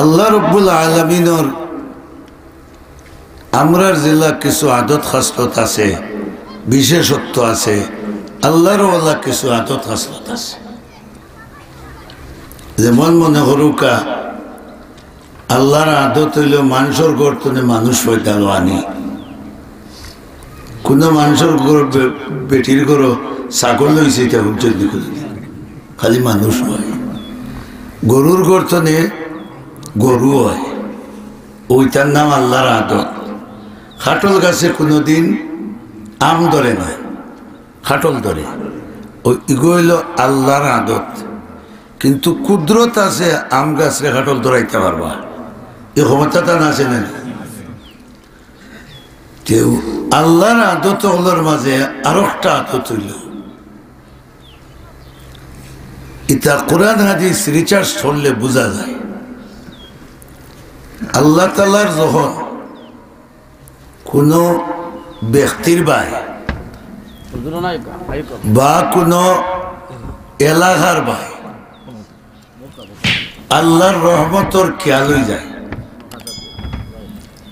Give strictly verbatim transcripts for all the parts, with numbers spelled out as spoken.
আল্লাহ রব্বুল আলামিনর আমরার যেলা কিছু আদত খাসলত আছে, বিশেষত্ব আছে, আল্লাহরও অলা কিছু আদত খাসলত আছে। যেমন মনে করুক্কা, আল্লাহর আদত অইলো মানষর ঘর তনে মানুষ পয়দা লওয়ানি। কুনু মানষর ঘর বে-, বেটির ঘরো ছাগল অইছে, ইটা হুনছইন নি কুনুদিন? খালি মানুষ অয়। গরুর ঘর তনে গরু অয়। অউ ইটার নাম আল্লাহর আদত। কাঠল গাছে কুনুদিন আম ধরে না, কাঠল ধরে। অউ ইগু অইলো আল্লাহর আদত। কিন্তু কুদরত আছে আম গাছরে কাঠল ধরাইতা পারবা, ই ক্ষমতাটা আছে না নি? তেউ আল্লাহর আদত অকলর মাঝে আরোকটা আদত অইলো, ইটা কোরআন হাদিস research করলে বুঝা যায়। আল্লাহ তাআলার যখন কুনু ব্যক্তির বায় বা কুনু এলাকার বায় আল্লাহর রহমতর খেয়াল অইযায়,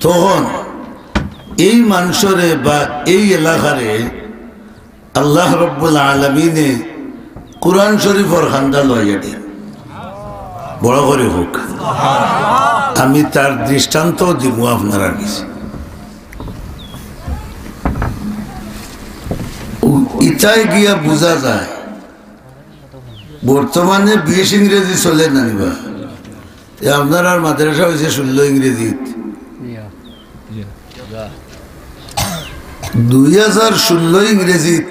তখন এই মানষরে বা এই এলাকারে আল্লাহ রব্বুল আলামিনে কোরআন শরীফর কান্দা লইয়া দেইন। বড় করি কউক। আমি তার দৃষ্টান্ত দিমু আপনারার গেছে। উ-, ইতায় গিয়া বুঝা যায়, বর্তমানে বিশ ইংরেজি চলে না নি বা? এ আপনারার মাদ্রাসা অইছে ষোলো ইংরেজিত। দুই হাজার ষোলো ইংরেজিত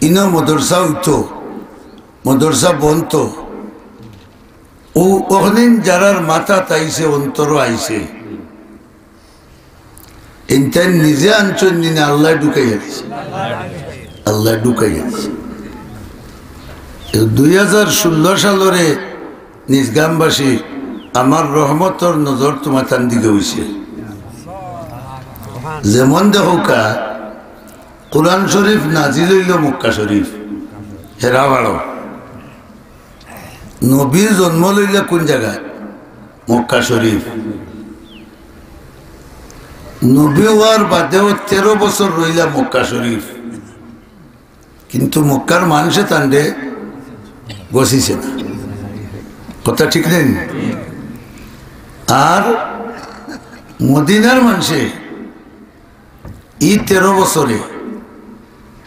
ইনো মাদ্রাসা অইতো, মাদ্রাসা বনতো। অউ অখনিন যারার মাথাত আইছে, অন্তরো আইছে, ইনতাইন নিজে আনছইন নি না, আল্লায় ঢুকাইয়া দিছে? আল্লায় ঢুকাইয়া দিছে। এ দুই হাজার ষোলো সালরে নিজ গ্রামবাসী, আমার রহমতর নজর তুমাতান দিকে অইছে। যেমন দেখউক্কা, কোরআন শরীফ নাজিল অইলো মক্কা শরীফ, হেরা পাড়ো। নবী জন্ম লইলা কুন জাগাত? মক্কা শরীফ। নবী অওয়ার বাদেও তেরো বছর রইলা মক্কা শরীফ, কিন্তু মক্কার মানষে তানরে গছিছে না। কথা ঠিক নায় নি? আর মদিনার মানষে ই তেরো বছরে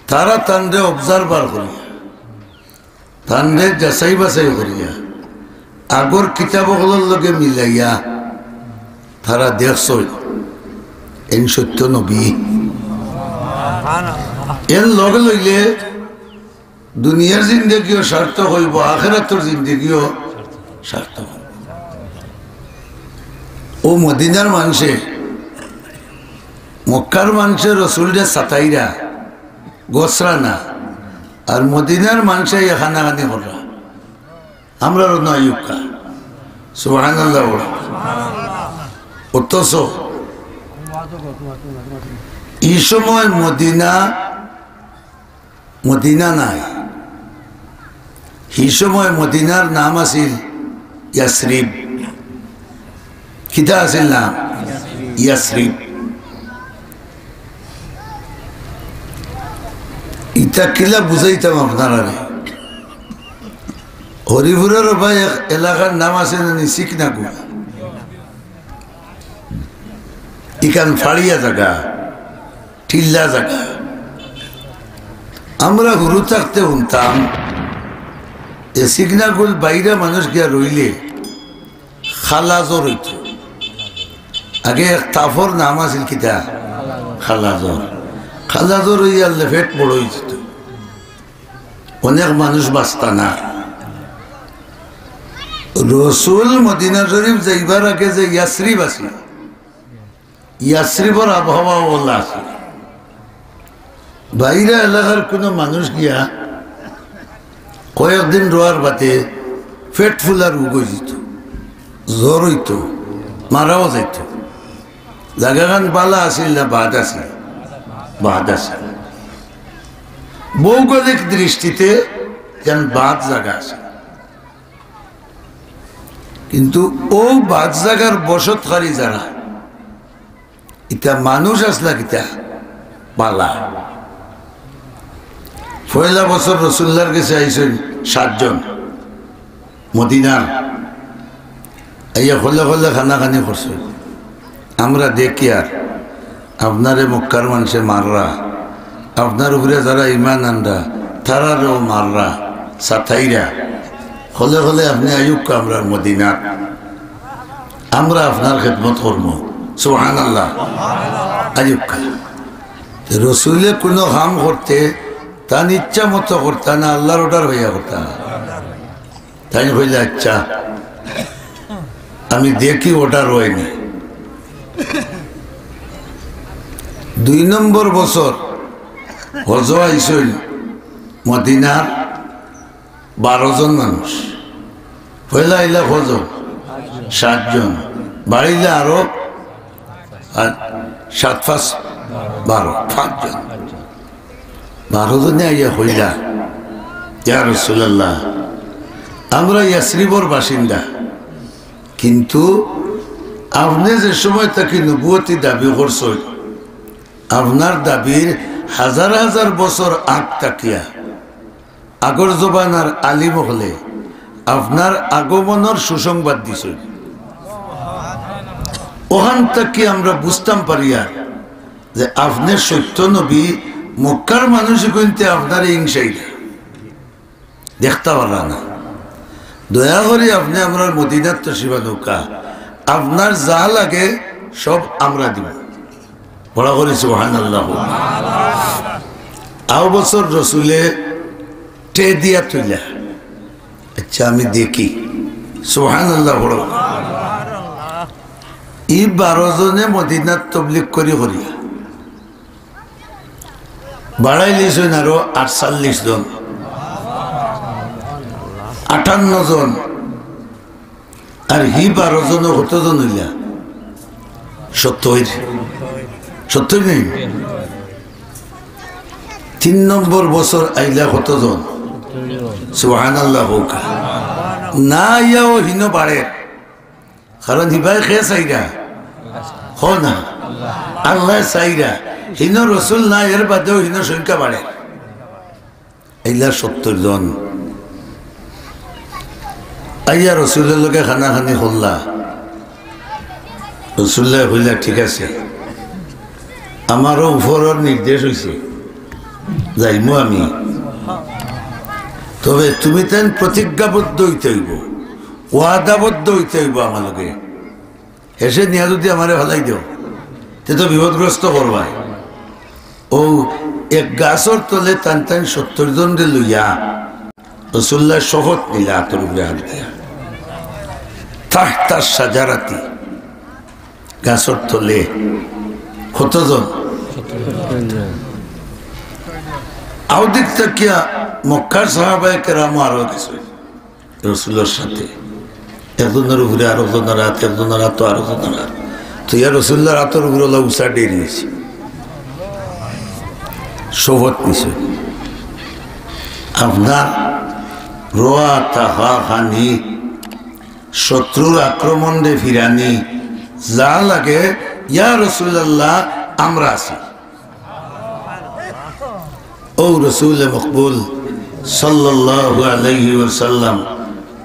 তারা তানরে observe করিয়া, তানরে যাচাই বাছাই করিয়া, আগর কিতাব অকলর লগে মিলাইয়া তারা দেখছইন, এইন সত্য নবী। এর লগে লইলে দুনিয়ার জিন্দেগিও সার্থক অইবো, আখেরাতর জিন্দেগিও সার্থক অইবো। অউ মদিনার মানষে, মক্কার মানষে রসুলরে সাতাইরা, গছরা না, আর মদিনার মানষে ইয়া কানাকানি কররা। আমরারও না ইউক্কা। সুবহানাল্লাহ বলো। অথচ ই সময় মদিনা মদিনা নায়। হি সময় মদিনার নাম আছিল ইয়াসরিব। কিতা আছিল নাম? ইয়াসরিব। ইতা কিলা বুঝাইতাম আপনারারে? হরিপুরর বা এক এলাকার নাম আছে না নি, সিকনাকুল। ইখান ফাড়িয়া জাগা, টিল্লা জাগা। আমরা হুরু থাকতে হুনতাম, এ সিকনাকুল বাইরা মানুষ গিয়া রইলে কালা জ্বর অইতো। আগে এক তাপর নাম আছিল কিতা? কালা জ্বর। কালা জ্বর অইয়া পেট বড় অইযিতো। অনেক মানুষ বাঁচতা না। রসুল মদিনা শরীফ যাইবার আগে যে ইয়াসরিব আছিল, ইয়াসরিবর আবহাওয়া অলা আছিল। বাইরা এলাকার কুনু মানুষ গিয়া কয়েকদিন রওয়ার বাদে পেট ফুলার রোগ অইযিতো, জ্বর অইতো, মারাও যাইতো। জাগাখান বালা আছিল না বাদ আছিল? বাদ আছিল। ভৌগোলিক দৃষ্টিতে যেন বাদ জাগা আছিল। কিন্তু অউ বাদ জাগার বসতকারী যারা, ইতা মানুষ আছলা কিতা? বালা। পয়লা বছর রসুল্লার গেছে আইছইন সাতজন মদিনার, আইয়া খলে খলে কানাকানি করছইন। আমরা দেখিয়ার, আপনারে মক্কার মানষে মাররা, আপনার উপরে যারা ইমান আনরা, তারারেও মাররা, সাতাইরা। খলে খলে আপনে আইউক্কা আমরার মদিনাত, আমরা আপনার খেদমত করমু। সুবহানাল্লাহ। আইউক্কা। রসুলে কুনু কাম করতে তান ইচ্ছা মতো করতা না, আল্লার order পাইয়া করতা না। তাইন কইলা, "আচ্ছা, আমি দেখি order অয়নি।" দুই নম্বর বছর হজো আইছইন মদিনার বারো জন মানুষ। পয়লা আইলা কয়জন? সাতজন। বাড়িলা আরো, আর সাত পাঁচ বারো, পাঁচজন। বারো জনে আইয়া কইলা, "ইয়া রাসূলুল্লাহ, আমরা ইয়াসরিবর বাসিন্দা, কিন্তু আপনে যে সময় থাকি নবুয়তি দাবি করছইন, আপনার দাবির হাজার হাজার বছর আগ থাকিয়া আগর জমানার আলিম অকলে আপনার আগমনর সুসংবাদ দিছইন। অখান থাকি আমরা বুঝতাম পারিয়ার যে আপনে সত্য নবী, মক্কার মানুষ অকলতে আপনারে হিংসাইরা, দেখতা পাররা না। দয়া করি আপনে আমরার মদিনাত তশরিফ আনউক্কা, আপনার যা লাগে সব আমরা দিমু।" বড় করি সুবহানাল্লাহ। আউ বছর রসুলে টে দিয়া তুইলা, "আচ্ছা, আমি দেখি।" সুবহানাল্লাহ। বড়, ই বারো জনে মদিনাত তবলিগ করি করিয়া বাড়াইলিছইন আরো আটচল্লিশ জন, আটান্ন জন। আর হি বারো জনে কতজন অইলা? সত্তইর। সত্তইর নি? তিন নম্বর বছর আইলা কতজন? সুবহানাল্লাহ কউক্কা। না আইয়াও হিনো বাড়ের। কারণ হিবায় কে চাইরা? কও না। আল্লায় চাইরা। হিনো রসুল না, এর বাদেও হিনো সংখ্যা বাড়ের। আইলা সত্তইর জন। আইয়া রসুলর লগে কানাকানি করলা। রসুল্লায় কইলা, "ঠিক আছে, আমারও উপরর নির্দেশ অইছে, যাইমু আমি। তবে তুমি তাইন প্রতিজ্ঞাবদ্ধ অইতে অইবো, ওয়াদাবদ্ধ অইতে অইবো আমার লগে।" হেষে নিয়া যুদি আমারে ফালাই দেও, তে তো বিপদগ্রস্ত করবায়। অউ এক গাছর তলে তান তান সত্তইর জনরে লইয়া রসুল্লায় শপথ নিলা আতর উপরে হাত দিয়া। তাহতা শাজারাতি, গাছর তলে। কতজন? আউদিক থাকিয়া মক্কার সাহাবায়ে কেরাম আরো গেছে। রসুলর সাথে। একজনর উপরে আরকজনর আত, একজনর আতো আরকজনর আত। তো ইয়া রসুল্লার আতর উপরে অলা উষা ডেরি অইছে। শপথ নিছে। আপনার রোয়া তাহা খানি, শত্রুর আক্রমণরে ফিরানি, যা লাগে, ইয়া রসুল্লাহ, আমরা আছি। অউ রসুলে মকবুল সাল্লাল্লাহু আলাইহি ওয়াসাল্লাম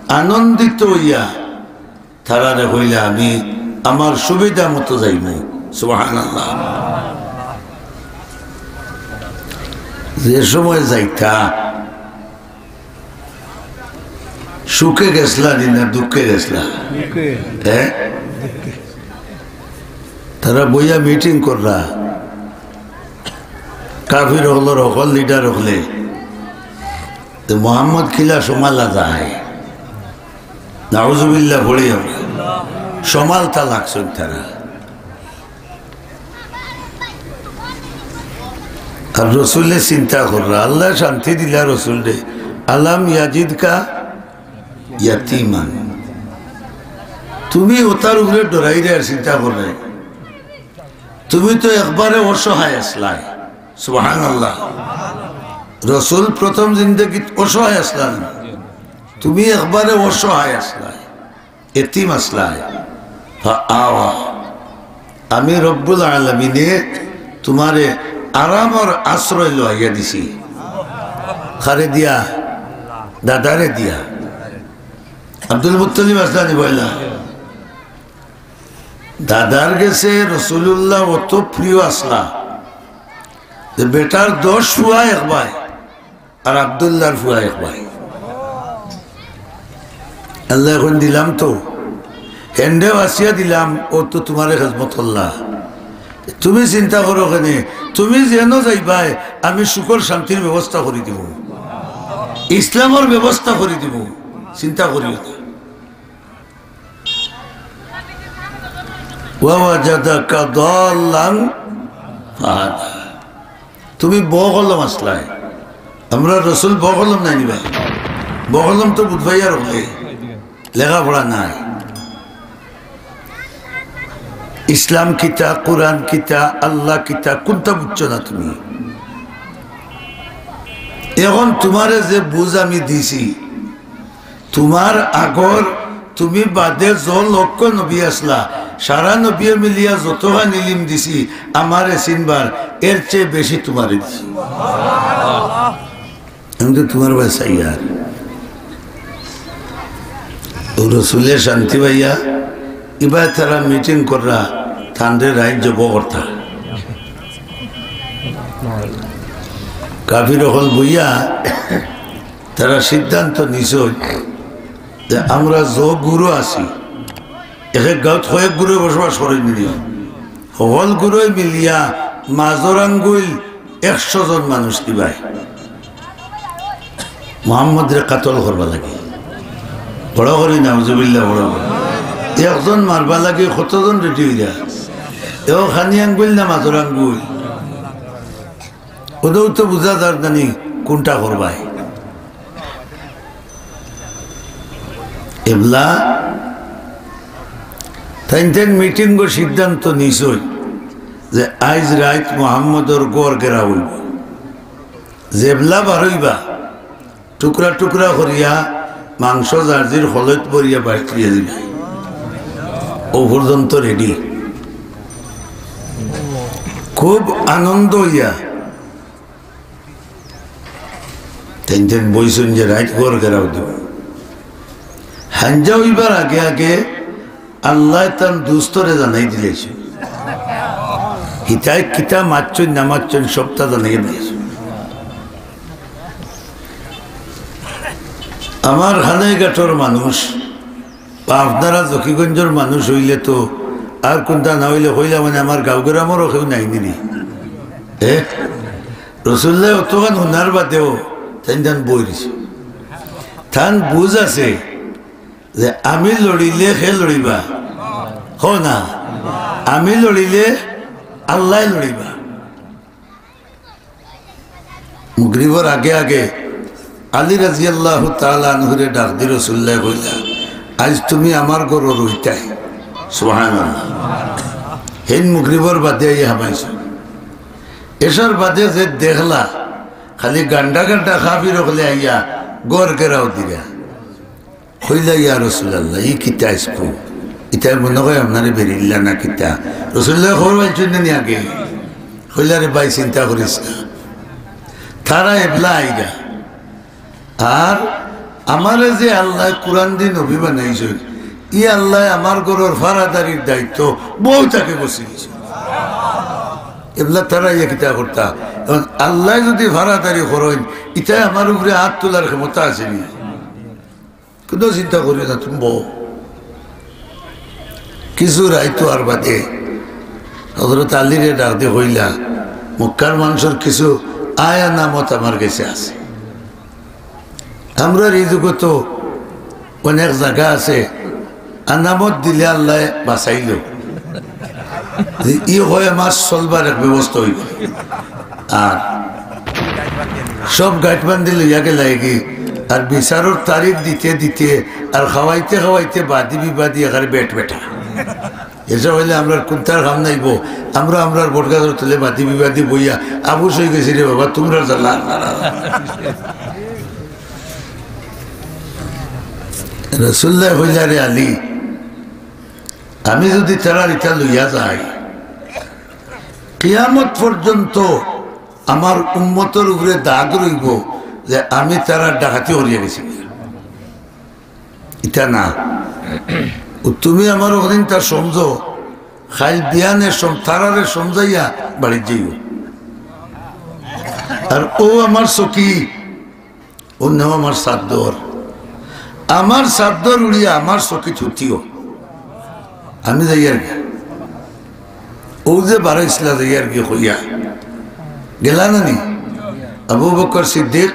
আনন্দিত অইয়া তারারে কইলা, "আমি আমার সুবিধা মতো যাইমু।" সুবহানাল্লাহ। যে সময় যাইতা, সুখে গেছলা নি না দুঃখে গেছলা? দুঃখে। হ্যাঁ? তারা বইয়া মিটিং কররা, কাফির অকলর হকল লিডার অকলে, যে মোহাম্মদ কিলা সমালা যায়, নাউজুবিল্লাহ পড়ি আমরা, সমালতা লাগছইন তারা। আর রসুলে চিন্তা কররা, আল্লায় শান্তি দিলা রসুলরে, "আলাম ইয়াজিদকা ইয়াতিমান।" তুমি অতার উপরে ডরাইরে আর চিন্তা কররায়, তুমি তো একবারে অসহায় আছলায়। সুবহানাল্লাহ। রসুল প্রথম জিন্দেগিত অসহায় আছলা না, তুমি একবারে অসহায় আছলায়। এতিম আছলায়, ফাআওয়া। আমি রব্বুল আলামিনে তুমারে আরামর আশ্রয় লওয়াইয়া দিছি। কারে দিয়া? দাদারে দিয়া। আব্দুল মুত্তালিব আছলা নি পয়লা? দাদার গেছে রসুলুল্লাহ অত প্রিয় আছলা যে বেটার দশ ফুয়া এক ভাই, আর আব্দুল্লাহর ফুয়া এক ভাই। আল্লায় কইন দিলাম তো, হেনরে বাছিয়া দিলাম, অউ তো তুমারে খেজমত করলা। তুমি চিন্তা করো কেনে, তুমি যেনো যাইবায়, আমি সুখর শান্তির ব্যবস্থা করি দিমু, ইসলামর ব্যবস্থা করি দিমু, চিন্তা করিও না। ওয়াজাদাকা দাল্লান ফাহাদা। তুমি বকলম আছলায়। আমরার রসুল বকলম নায় নি বা? বকলম তো বুঝবাইয়ার অইলে লেখাপড়া নাই। ইসলাম কিতা, কুরআন কিতা, আল্লাহ কিতা, কুনটা বুঝছো না তুমি? এখন তুমারে যে বুঝ আমি দিছি, তুমার আগর, তুমি বাদে যত লক্ষ নবী আছলা, সারা নবীয়ে মিলিয়া যতখান ইলিম দিছি, আমারে চিনবার, এর চেয়ে বেশি তুমারে দিছি। আমি তো তুমার বায় চাইয়ার। অউ রসুলে শান্তি পাইয়া, ইবায় তারা মিটিং কররা, তানরে রাইত জব করতা। কাফির অকল বইয়া তারা সিদ্ধান্ত নিছইন যে আমরা যে গুরু আছি, এক এক গাঁওত কয়েক গুরু বসবাস করইন নি, হকল গুরুয়ে মিলিয়া মাজর আঙ্গুইল একশো জন মানুষ দিবায়। মোহাম্মদরে কাতল করবার লাগি। বড় করি নাউজুবিল্লাহ, বড় করি। একজন মারবার লাগি কতজন রেডি অইরা? এও খানি আঙ্গুইল না মাজর আঙ্গুইল? অতাউ তো বুঝা যার জানি কুনটা করবায়। এবলা তাইন তাইন মিটিংও সিদ্ধান্ত নিছইন যে আইজ রাইত মোহাম্মদর ঘর ঘেরাও অইবো। যেবলা বারইবা, টুকরা টুকরা করিয়া মাংস যার জির খলইত ভরিয়া বাড়িত লইয়া যাইবা। অউ পর্যন্ত রেডি। খুব আনন্দ অইয়া তাইন তাইন বইছইন যে রাইত ঘর ঘেরাও দিবো। হাইঞ্জা অইবার আগে আগে আল্লায় তান দুস্তরে জানাই দিলাইছইন। হিতায় কিতা মাতছইন না মাতছইন সবটা জানাই দিলাইছইন। আমার কানাইঘাটর মানুষ বা আপনারা জকিগঞ্জর মানুষ অইলে তো আর কুনটা না অইলে কইলা মানে আমার গাঁও গ্রামরও কেউ নাইনি নি। এ? রসুলুল্লায় অতখান হুনার বাদেও তাইন তান বই রইছে। তান বুঝ আছে যে আমি লড়িলে কে লড়িবা? কও না, আমি লড়িলে আল্লায় লড়িবা। মাগরিবর আগে আগে আলী রাদিয়াল্লাহু তাআলা আনহুরে ডাক দি রসুলুল্লায় কইলা, "আইজ তুমি আমার ঘরো রইতায়।" সুবহানাল্লাহ। হেইন মাগরিবর বাদে আইয়া হামাইছইন। এশার বাদে যে দেখলা, খালি গান্ডা গান্ডা কাফির অকলে আইয়া ঘর ঘেরাও দিরা। কইলা, "ইয়া রাসুলাল্লাহ, ই কিতা আইজকু? ইতায় মনো কয় আপনারে বেরিল্লা না কিতা?" রসুলুল্লায় খবর পাইছইন না নি আগে? কইলা, "রে ভাই, চিন্তা করিস না, তারা এবলা আইরা। আর আমারে যে আল্লায় কুরআন দি নবী বানাইছইন, ই আল্লায় আমার ঘরর ফারাদারির দায়িত্ব বউত আগে গছি দিছইন। এবলা তারা ইয়া কিতা করতা? এখন আল্লায় যুদি ফারাদারি করইন, ইতায় আমার উপরে আত তুলার ক্ষমতা আছে নি?" কুনু চিন্তা করিও না, তুমি বও। কিছু রাইত অওয়ার বাদে হজরত আলীরে ডাক দি কইলা, "মক্কার মানষর কিছু আয় আনামত আমার গেছে আছে। আমরার ই যুগো তো অনেক জাগা আছে, আনামত দিলে আল্লায় বাচাইলো।" ই কয় মাস চলবার এক ব্যবস্থা অইবো। আর সব গাঁঠবান্ধি লইয়া গেলায়গি। আর বিচারর তারিখ দিতে দিতে আর খাওয়াইতে খাওয়াইতে বাদী বিবাদী একেবারে বেট বেটা। এসব অইলে আমরার কুন্তার কাম নাইবো। আমরা আমরার বটগাছর তলে বাদী বিবাদী বইয়া আবুশ অইগেছি রে বাবা, তুমরার জ্বালা। রসুলুল্লায় কইলা, "রে আলী, আমি যুদি তারার ইটা লইয়া যাই, কিয়ামত পর্যন্ত আমার উম্মতর উপরে দাগ রইবো যে আমি তারার ডাকাতি করিয়া গেছি। ইটা না, ও তুমি আমার ওদিন তা সমঝো, খাইল বিয়ানে সম-, তারারে সমঝাইয়া বাড়িত যাইও। আর ও আমার সখী, অউ নেও আমার চাদ্দর, আমার চাদ্দর উড়িয়া আমার চকিত হুতিও। আমি যাইয়ার গি। অউ যে বারইছলা যাইয়ার গি কইয়া। গেলা না নি? আবু বকর সিদ্দিক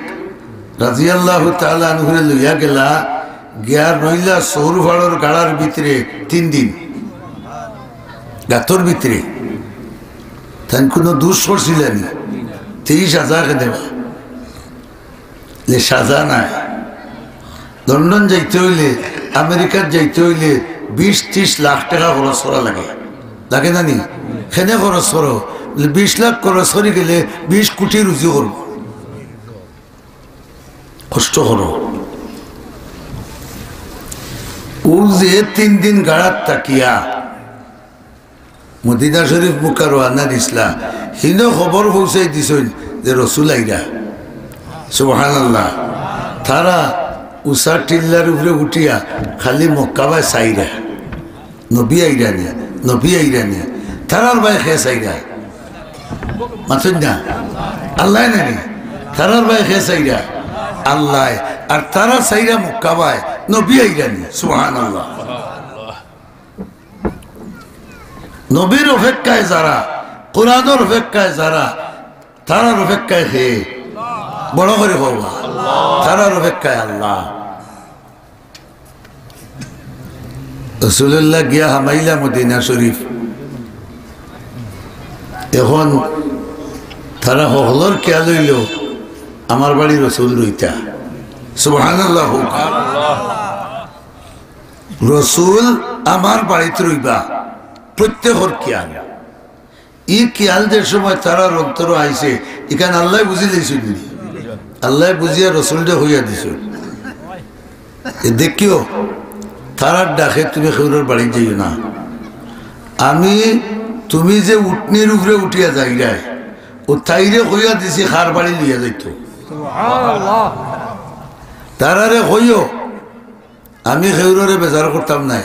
রাদিয়াল্লাহু তাআলা আনহুরে লইয়া গেলা, গিয়া রইলা সৌর ফাড়র গাড়ার ভিতরে তিন দিন। গাতর ভিতরে। তাইন কুনু দুষ করছিলা নি? তিরিশ হাজার কেনে বা? লে সাজা নাই। লন্ডন যাইতে অইলে, আমেরিকাত যাইতে অইলে বিশ তিরিশ লাখ টেকা খরচ করা লাগে। লাগে না নি? কেনে খরচ করো? বলে, বিশ লাখ খরচ করি গেলে বিশ কুটি রুজি করবো। কষ্ট করো। অউ যে তিন দিন গাড়াত থাকিয়া মদিনা শরীফ মুখা রওয়ানা দিছলা, হিনো খবর পৌঁছাই দিছইন যে রসুল আইরা। সুবহানাল্লাহ। তারা উষা টিল্লার উপরে উঠিয়া খালি মক্কাবায় চাইরা, নবী আইরা নি, নবী আইরা নি। তারার বায় কে চাইরা? মাতইন না? আল্লায় না নি? তারার বায় কে চাইরা? আল্লায়। আর তারা চাইরা মক্কাবায় নবী আইরা নি। সুবহানাল্লাহ। নবীর অপেক্ষায় যারা, কোরআনর অপেক্ষায় যারা, তারার অপেক্ষায় কে? বড় করি কও বা। তারার অপেক্ষায় আল্লাহ। রাসূলুল্লাহ গিয়া হামাইলা মদিনা শরীফ। এখন তারা হকলর খেয়াল অইলো, আমার বাড়ি রসুল রইতা। সুবহানাল্লাহ। রসুল আমার বাড়িত রইবা, প্রত্যেকর খেয়াল। ই খেয়াল যে সময় তারার অন্তরো আইছে, ইখান আল্লায় বুঝি লাইছইন নি? আল্লায় বুঝিয়া রসুলরে কইয়া দিছইন। এ দেখিও, তারার ডাকে তুমি কেউরর বাড়িত যাইও না। আমি, তুমি যে উটনির উপরে উঠিয়া যাইরায়, অউ তাইরে কইয়া দিছি কার বাড়ি লইয়া যাইতো। তারারে কইও, আমি কেউররে বেজার করতাম নায়,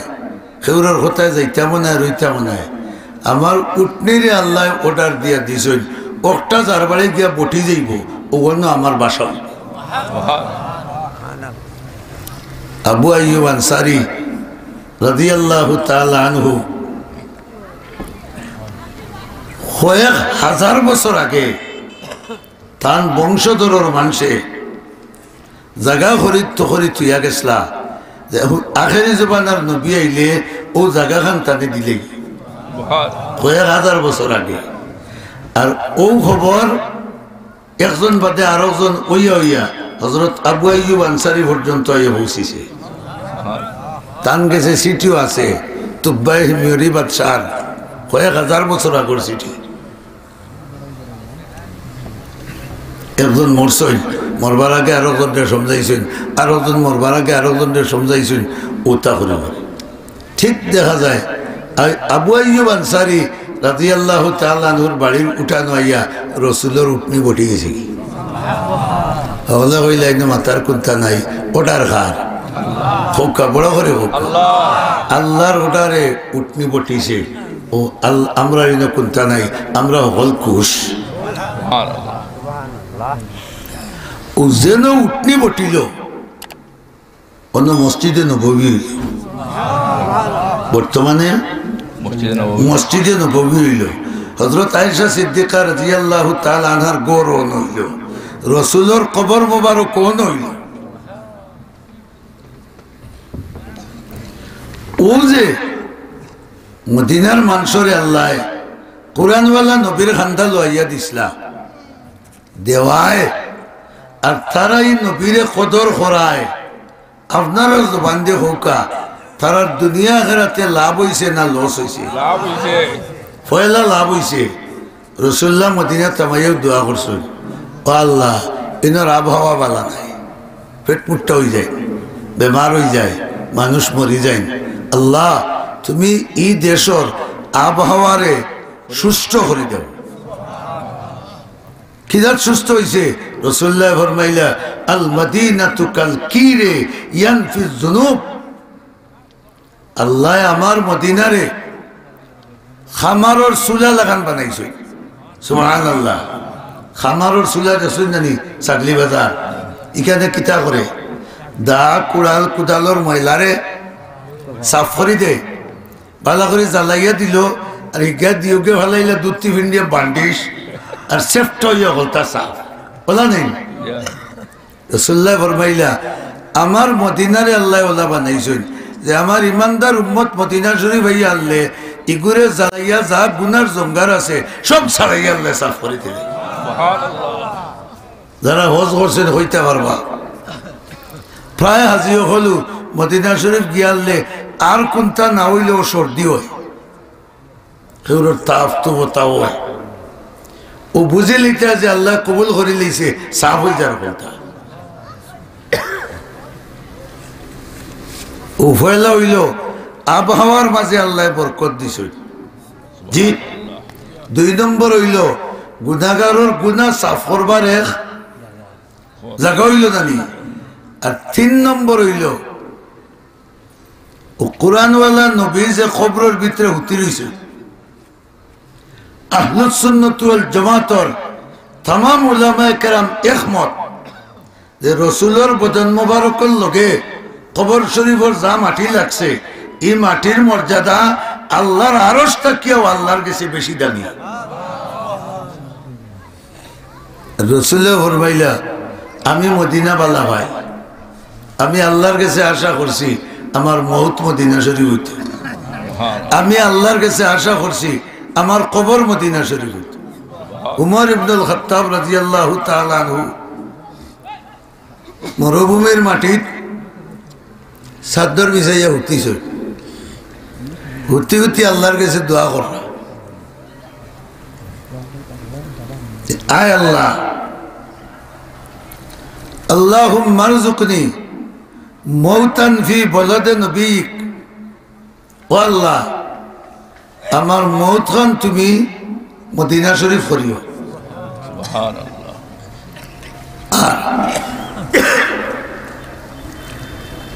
কেউরর কথায় যাইতামও নায়, রইতামও নায়। আমার উটনিরে আল্লায় order দিয়া দিছইন, অকটা যার বাড়ি গিয়া বঠি যাইবো, অউ অনো আমার বাসা অইবো। আবু আইয়ুব আনসারী রাদিয়াল্লাহু তাআলা আনহু কয়েক হাজার বছর আগে তান বংশধরর মানষে জাগা খরিদ তো খরিদ থইয়া গেছলা, যে আখেরি জমানার নবী আইলে অউ জাগাখান তানে দিলে কয়েক হাজার বছর আগে। আর অউ খবর একজন বাদে আরকজন অইয়া অইয়া হজরত আবু আইয়ুব আনসারী পর্যন্ত আইয়া পৌঁছিছে। তান গেছে চিঠিও আছে, তুব্বাই হিময়রি বাদশার কয়েক হাজার বছর আগর চিঠি। একজন মরছইন, মরবার আগে আরকজনরে সমঝাইছইন, আরকজন মরবার আগে আরকজনরে সমঝাইছইন, অতা করি মরে। ঠিক দেখা যায়, আ-, আবু আইয়ুব আনসারী রাদিয়াল্লাহু তাআলা আনহুর বাড়ির উঠানো আইয়া রসুলর উটনি বঠি গেছে গি। হকলে কইলা, "ইনো মাতার কুন্তা নাই, order কার?" কউক্কা, বড় করি কউক্কা। আল্লার order-এ উটনি বঠিছে। অউ আল-, আমরার ইনো কুন্তা নাই, আমরা হকল খুশ। অউ যেন উটনি বঠিলো, অনো মসজিদে নববী অইলো। বর্তমানে মসজিদে নববী। মসজিদে নববী অইলো। হজরত আয়েশা সিদ্দিকা রাদিয়াল্লাহু তাআলা আনহার ঘর অনো অইলো। রসুলর কবর মোবারক অনো অইলো। অউ যে মদিনার মানষরে আল্লায় কোরআনওয়ালা নবীর কান্দা লওয়াইয়া দিছলা, দেওয়ায়, আর তারা ই নবীরে কদর করায়, আপনারা জবান দিয়া কউক্কা, তারার দুনিয়া আখেরাতে লাভ অইছে না loss অইছে? লাভ অইছে। পয়লা লাভ অইছে। রসুলুল্লাহ মদিনাত হামাইয়াউ দোয়া করছইন, "ও আল্লাহ, ইনোর আবহাওয়া ভালা নায়, পেটমুট্টা অইযায়, বেমার অইযায়, মানুষ মরি যাইন। আল্লাহ, তুমি ই দেশর আবহাওয়ারে সুষ্ঠু করি দেও। কিজাত সুষ্ঠু অইছে? রাসূলুল্লায় ফরমাইলা, "আল মাদিনাতু কাল কিরে ইয়ানফিজ জুনুব।" আল্লায় আমার মদিনারে খামারর চুলা লাখান বানাইছইন। সুবহানাল্লাহ। খামারর চুলা দেখছইন নানি? ছাগলি বাজার। ইখানে কিতা করে? দা, কুড়াল, কুদালর ময়লারে সাফ করি দেয়। ভালা করি জ্বালাইয়া দিল, আর হিগা দিয়োগে ফালাইলা দুধ টিফিন দিয়া বান্ডিশ, আর সেফট অইয়া হকলতা সাফ। অলা নি? রাসূলুল্লায় ফরমাইলা, আমার মদিনারে আল্লায় অলা বানাইছইন যে আমার ইমানদার উম্মত মদিনা শরীফ আইয়া আনলে ইগুরে জ্বালাইয়া যা গুনার জঙ্গার আছে সব ছাড়াইয়া আল্লায় সাফ করি দিলে। যারা হজ করছইন কইতা পারবা, প্রায় হাজি অকলউ মদিনা শরীফ গিয়া আনলে আর কুন্তা না অইলেও সর্দি অয়। কেউরর তাপ তো বতাও অয়। অউ বুঝিলিতা যে আল্লায় কবুল করিলিছে, সাফ অই যার হকলতা। অউ পয়লা অইলো আবহাওয়ার মাঝে আল্লায় বরকত দিছইন। জি, দুই নম্বর অইলো গুনাগারর গুনা সাফ করবার এক জাগা অইলো নানি। আর তিন নম্বর অইলো অউ কুরআনওয়ালা নবী যে কবরর ভিতরে হুতি রইছে, আহলুস সুন্নাত ওয়াল জামাতর তামাম উলামায়ে কেরাম একমত যে রসুলর বদন মোবারকর লগে কবর শরীফর যা মাটি লাগছে, ই মাটির মর্যাদা আল্লার আরশ থাকিয়াও আল্লার গেছে বেশি দামি। রসুলে ফরমাইলা, "আমি মদিনা বালা ভাই, আমি আল্লার গেছে আশা করছি আমার মউত মদিনা শরীফ অইতো, আমি আল্লার গেছে আশা করছি আমার কবর মদিনা শরীফ অইতো।" উমর ইবনুল খাত্তাব রাদিয়াল্লাহু তাআলা আনহু মরুভূমির মাটিত চাদ্দর বিছাইয়া হুতিছইন। হুতি হুতি আল্লার গেছে দোয়া কররা, "আয় আল্লাহ, আল্লাহুম্মারযুকনি মাউতান ফি বালাদে নবিয়িক।" ও আল্লাহ, আমার মউতখান তুমি মদিনা শরীফ করিও। সুবহানাল্লাহ। আর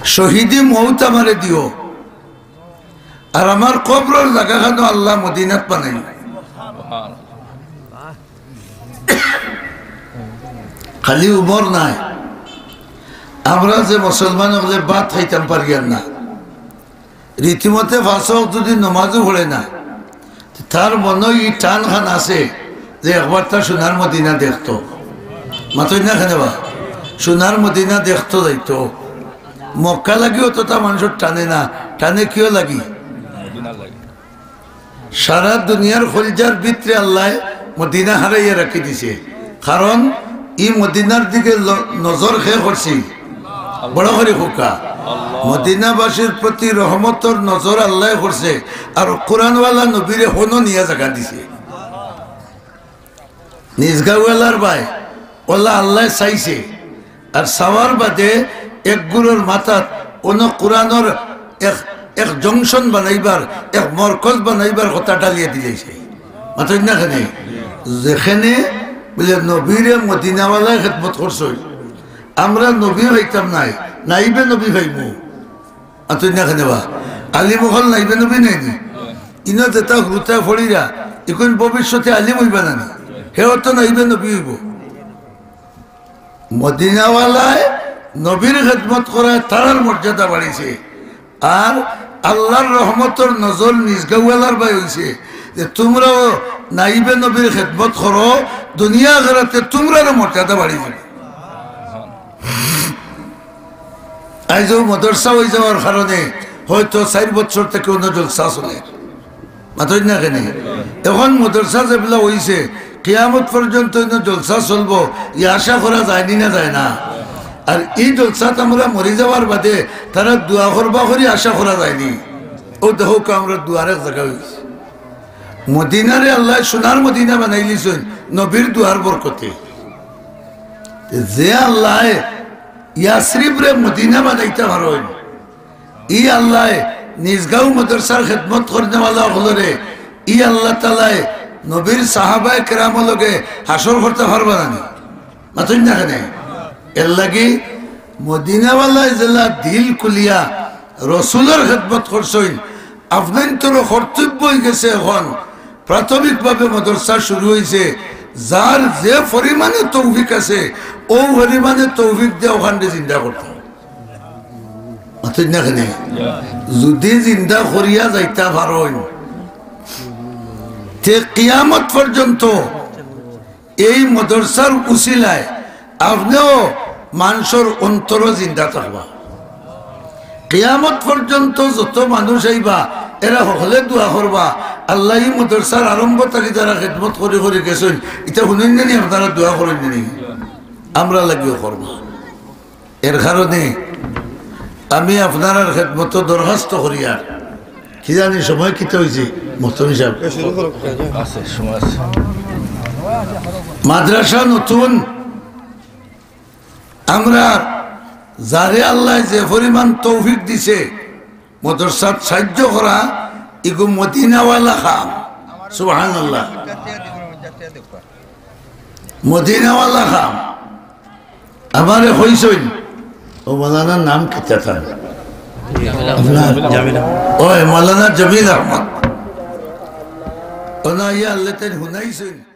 শহীদি মউত আমারে দিও, আর আমার কবরর জাগাখানও আল্লাহ মদিনাত বানাইও। সুবহানাল্লাহ। খালি উমর নায়, আমরা যে মুসলমান অকলে ভাত খাইতাম পারিয়ার না, রীতিমতে পাঁচ ওয়াক্ত যুদি নমাজও পড়ে না, তার মনো ই টানখান আছে যে একবার তার সোনার মদিনা দেখতো। মাতইন না কেনে বা? সোনার মদিনা দেখতো যাইতো। মক্কা লাগিও তো তা মানুষর টানে না, টানে কিও লাগি? সারা দুনিয়ার কলিজার ভিতরে আল্লায় মদিনা হারাইয়া রাখি দিছে, কারণ ই মদিনার দিকে ল-, নজর কে করছি? বড় করি কউক্কা। মদিনাবাসীর প্রতি রহমতর নজর আল্লায় করছে, আর কুরআনওয়ালা নবীরে হনো নিয়া জাগা দিছে। নিজগাঁওয়ালার বায়, অলা আল্লায় চাইছে। আর চাওয়ার বাদে এক গুরুর মাথাত অনো কুরআনর এক, এক জংশন বানাইবার, এক মরকজ বানাইবার কথা ডালিয়া দিলাইছে। মাতইন না কেনে? যেখানে বুলে নবীরে মদিনাওয়ালায় খেদমত করছইন, আমরা নবী পাইতাম নায়, নাইবে নবী পাইমু। মাতইন না কেনে বা? আলিম অকল নাইবে নবী নায় নি? ইনো যেতা হুরুতায় পড়িরা, ইকুন ভবিষ্যতে আলিম অইবা না নি? হেও তো নাইবে নবী অইবো। মদিনাওয়ালায় নবীর খেদমত করায় তারার মর্যাদা বাড়িছে। আর আল্লার রহমতর নজর নিজগাঁওয়ালার বায় অইছে যে তুমরাও নাইবে নবীর খেদমত করো, দুনিয়া আখেরাতে তুমরারও মর্যাদা বাড়ি যাইবো। আইজ অউ মাদ্রাসা অই যাওয়ার কারণে হয়তো চাইর বছর থাকি অনো জলসা চলের। মাতইন না কেনে? এখন মাদ্রাসা যেবলা অইছে, কিয়ামত পর্যন্ত অনো জলসা চলবো, ই আশা করা যায়নি না যায় না? আর ই জলসাত আমরা মরি যাওয়ার বাদে তারা দোয়া করবা করি আশা করা যায়নি। অউ দেখউক্কা, আমরার দোয়ার এক জাগা অইছে। মদিনারে আল্লায় সোনার মদিনা বানাইলিছইন নবীর দোয়ার বরকতে। যে আল্লায় ইয়াসরিবরে মদিনা বানাইতা পারইন, ই আল্লায় নিজগাঁও মাদ্রাসার খেদমত করনেওয়ালা অকলরে ই আল্লাহ তাআলায় নবীর সাহাবায়ে কেরামর লগে হাশর করতা পারবা না নি? মাতইন না কেনে? এরলাগি মদিনাওয়ালায় যেলা দিল খুলিয়া রসুলর খেদমত করছইন, আপনাইনতর কর্তব্য অইগেছে অখন প্রাথমিকভাবে মাদ্রাসা শুরু অইছে, যার যে পরিমাণে তৌফিক আছে, অউ পরিমাণে তৌফিক দিয়া অখানরে জিন্দা করতা। মাতইন না কেনে? যুদি জিন্দা করিয়া যাইতা পারইন, তে কিয়ামত পর্যন্ত এই মাদ্রাসার উসিলায় আপনেও মানষর অন্তরো জিন্দা থাকবা। কিয়ামত পর্যন্ত যত মানুষ আইবা, এরা হকলে দোয়া করবা, "আল্লায় ই মাদ্রাসার আরম্ভ থাকি যারা খেদমত করি করি গেছইন, ইতা হুনইন না নি, আপনারা দোয়া করইন না নি?" আমরার লাগিও করবা। এর কারণে আমি আপনারার খেদমতো দরখাস্ত করিয়ার, কি জানি সময় কিতা অইছে, মুহতামিম সাব? আছে, সময় আছে। মাদ্রাসা নতুন, আমরা যারে আল্লায় যে পরিমাণ তৌফিক দিছে, মাদ্রাসাত সাহায্য করা, ইগু মদিনাওয়ালা কাম। সুবহানাল্লাহ। মদিনাওয়ালা কাম। আমারে কইছইন, ও মাওলানার নাম কিতা তান? আপনার? জামিল আহমদ। ওই মাওলানা জামিল আহমদ। ও না, ইয়া আল্লাহ তাইন হুনাইছইন।